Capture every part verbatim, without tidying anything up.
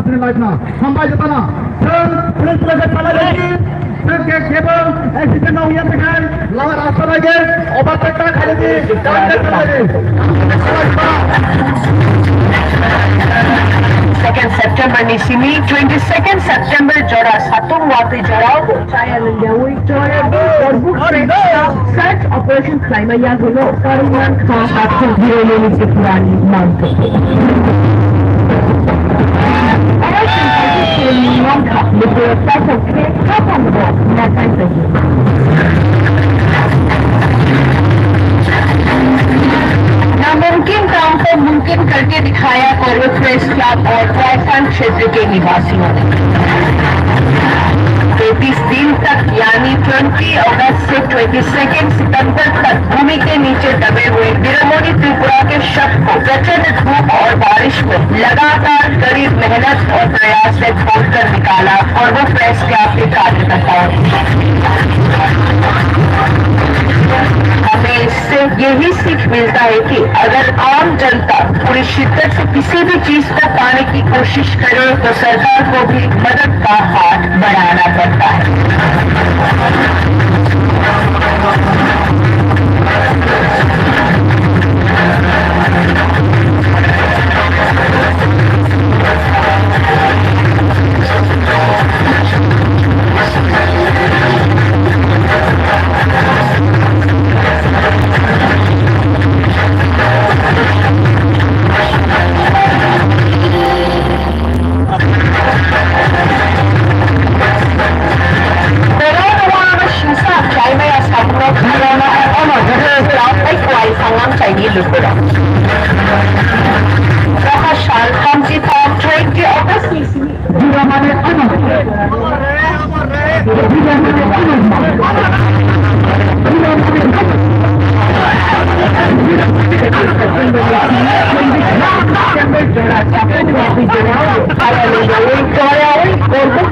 sasini laipna. Hambai jotana. Chwng police lage chalai lagi. Chwng ke kebo accident no ya tekai. Lama rasta lage. Overtake ta khali di. Dam ke chalai di. Second September ni simi twenty-second September jora satung watwi jorao chaya lengyawi chaya di korbuk search operation khlaima yagulo Kariman Kha Athon Biromoni Tripurani mangkuk. Operation Kha Athon Biromoni mangkuk. नामुमकिन काम को मुमकिन करके दिखाया कोरबे press club और ट्राइफल क्षेत्र के निवासियों ने। तैंतीस दिन तक यानी ट्वेंटी अगस्त से ट्वेंटी सेकेंड सितंबर तक भूमि के नीचे दबे हुए वीरमणि त्रिपुरा के शव को प्रचंड धूप और बारिश में लगातार कड़ी मेहनत और प्रयास से खोदकर निकाला और वो प्रेस क्लब के कार्यकर्ताओं ने। हमें इससे यही सीख मिलता है कि अगर आम जनता पूरी शिद्दत से किसी भी चीज को पाने की कोशिश करे तो सरकार को भी मदद का हाथ बढ़ाना पड़ता है।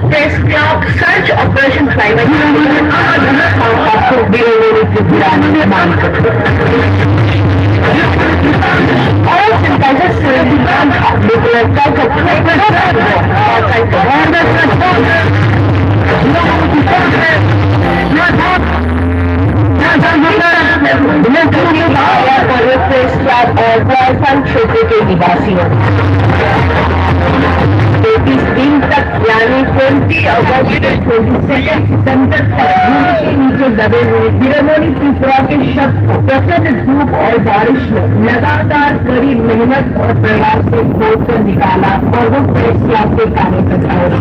Press Club search operation khwlaimani Biromoni Tripura ni manwi. Oro chwng kaisa swimming pool, local culture, Press Club और Press Club क्षेत्र के निवासियों। इस दिन तक यानी ट्वेंटी अगस्त से ट्वेंटी सेकेंड सितंबर तक भूमि के नीचे दबे हुए बिरमोनी त्रिपुरा के शव को प्रचंड धूप और बारिश में लगातार कड़ी मेहनत और प्रयास से खोद कर निकाला। और वो प्रेस क्लब के कार्यकर्ताओं ने।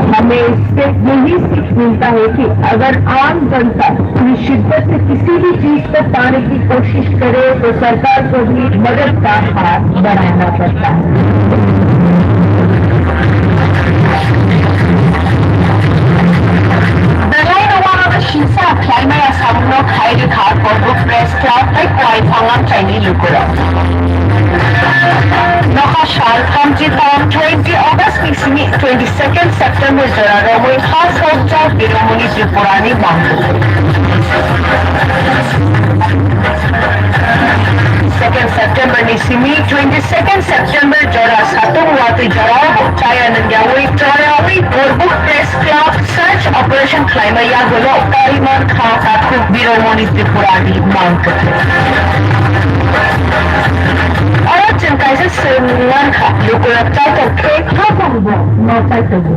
हमें इससे यही सीख मिलता है कि अगर आम जनता पूरी शिद्दत से किसी भी चीज को पाने की कोशिश करे तो सरकार को भी मदद का हाथ बढ़ाना पड़ता है। Belai no wana no singsa khlaimaya samungno khai rikha Korbuk Press Club tei Kwai Phangang chaini lukurok. Nokha sal thamchi thom twenty August ni simi twenty second September jora romwi ha sokjak Biromoni Tripura ni bangwi. Second September ni simi twenty second September jora satung watwi jora bo chaya nangyawi choyawi Korbuk Press Club search operation khlaima yagulo tariman kha takhuk Biromoni Tripura ni mangkuk. Oro chwng kaisa swrwngmung mankha, lukurok chaitok khe haphangbo ma chaitogo.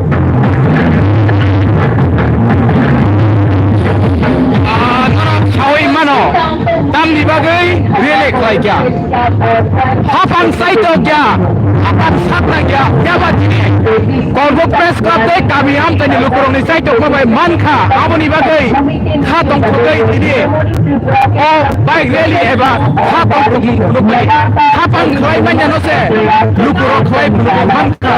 Ah, norok sawi mano, tamni bagwi rele khlaikha. Haphang saitok ya, haphang sakna ya, yaba tini Korbuk Press Club tei kami amchaini lukurokni saitokma bai mankha, aboni bagwi kha tongthogwi tini o bike rally eba kha tongthogmung phunukmani haphang khlai manya no se lukurok khlai phunukmani mankha.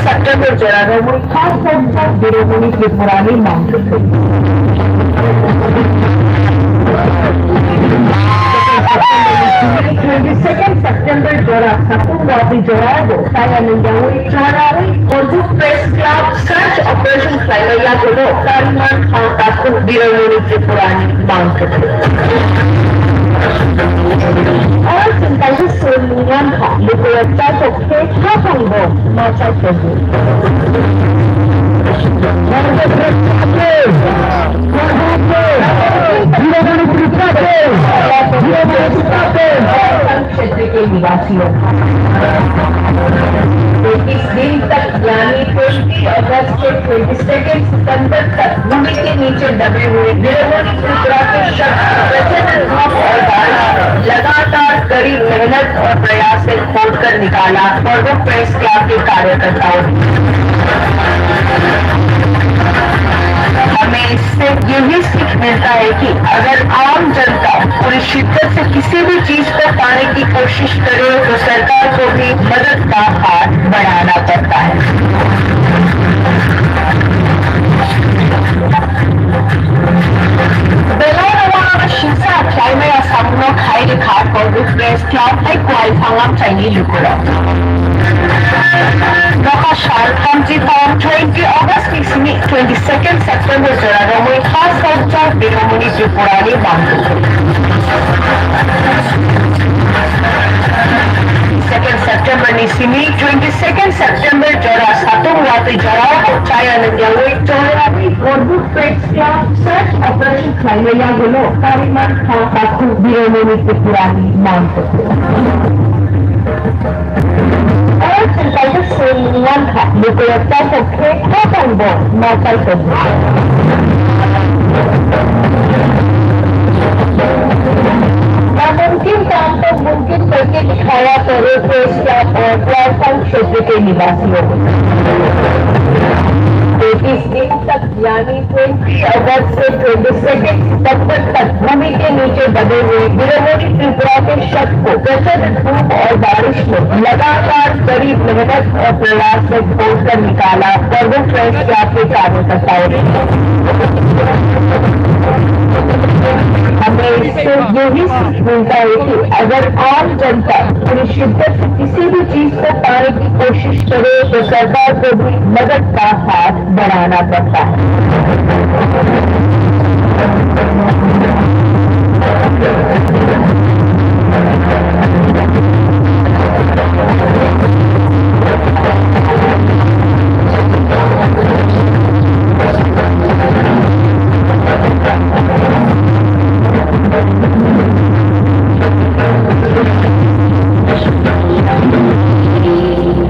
September jora romwi khas songsa Biromoni Tripura ni mangkuk. Twenty second September jora satung watwi jora bo chaya nangyawi chorawi Korbuk Press Club search operation khlaima yagulo tariman kha takhuk Biromoni Tripura ni mangkuk. Oro chwng kaisa swrwngmung mankha, lukurok chaitok khe haphangbo ma chaitogo. क्षेत्र के निवासियों। इक्कीस दिन तक यानी ट्वेंटी अगस्त से twenty second सितंबर तक भूमि के नीचे दबे हुए बिरमोनी त्रिपुरा के शव प्रचंड धूप और बारिश, लगातार कड़ी मेहनत और प्रयास से खोद कर निकाला फॉरवर्ड प्रेस क्लब के कार्यकर्ताओं ने। हमें इससे यही सीख मिलता है कि अगर आम जनता पूरी शिद्दत से किसी भी चीज को पाने की कोशिश करे तो सरकार को भी मदद का हाथ बढ़ाना पड़ता है। Belai no wana no singsa khlaimaya samungno khai rikha Korbuk Press Club tei Kwai Phangang chaini lukurok. Nokha sal thamchi thom twenty August ni simi twenty second September jora romwi khas sokjak Biromoni Tripura ni bangkuk. Ni simi twenty second September jora satung watwi jorao chaya nangyawi jorani Gorbu Press Club search operation khlaina yagulo kariman kha takhu Biromoni Tripurani manto. Oro chwng kaisa swrwngwi mankha, Lukayapta pokhe khotangbo machai tongo. Namungkin tanto mungkin bagi khaya kore press club or platform क्षेत्र के निवासियों को। इक्कीस दिन तक यानी twenty अगस्त से twenty second सितंबर तक भूमि के नीचे दबे हुए वीरमणि त्रिपुरा के शव को प्रचंड धूप और बारिश में लगातार कड़ी मेहनत और प्रयास से खोदकर निकाला, प्रभु प्रेस क्लब के कार्यकर्ताओं ने। हमें इससे यही सीख मिलता है कि अगर आम जनता पूरी शिद्दत से किसी भी चीज को पाने की कोशिश करे तो सरकार को भी मदद का हाथ बढ़ाना पड़ता है।